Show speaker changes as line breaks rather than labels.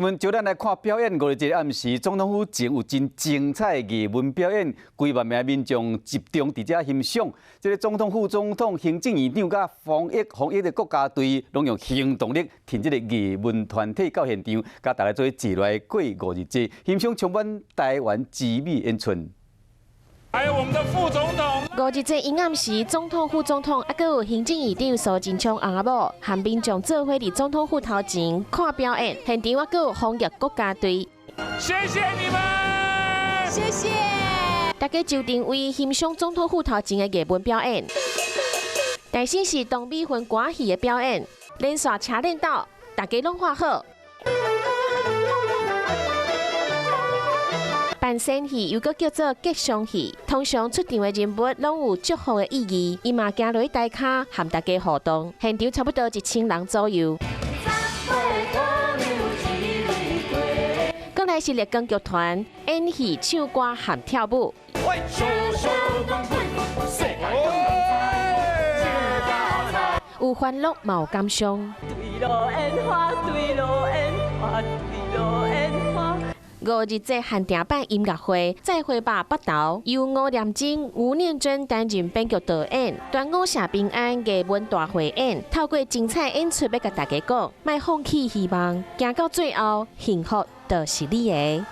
我們就咱來看表演。五日節暗時，總統府前有真精彩的藝文表演，幾萬名民眾集中佇遮欣賞。這个總統、副總統、行政院長佮防疫的國家隊，攏用行動力，挺這个藝文團體到現場，佮大家做伙齊來過五日節，欣賞充滿台灣之美演出。
還有我們的副總統。
五日節陰暗時，總統、副總統，猶閣有行政院長蘇貞昌翁仔某，和民眾做伙佇總統府頭前看表演。現場猶閣有防疫國家隊。
謝謝你們，
謝謝。
大家就定位欣賞總統府頭前的藝文表演。大先是董美芬歌戲的表演，連續車輪鬥，大家攏看好。扮仙戲又閣叫做吉祥戲，通常出場的人物攏有祝福的意義。伊嘛行落去台跤，和大家互動。現場差不多1000人左右。閣來是麗光劇團演戲、唱歌和跳舞。有歡樂，嘛有感傷。五日節限定版音樂會，再會吧北投，由吳念真、吳念真擔任編劇導演，端午謝平安藝文大匯演，透過精彩演出，欲共大家講，莫放棄希望，行到最後，幸福就是你的。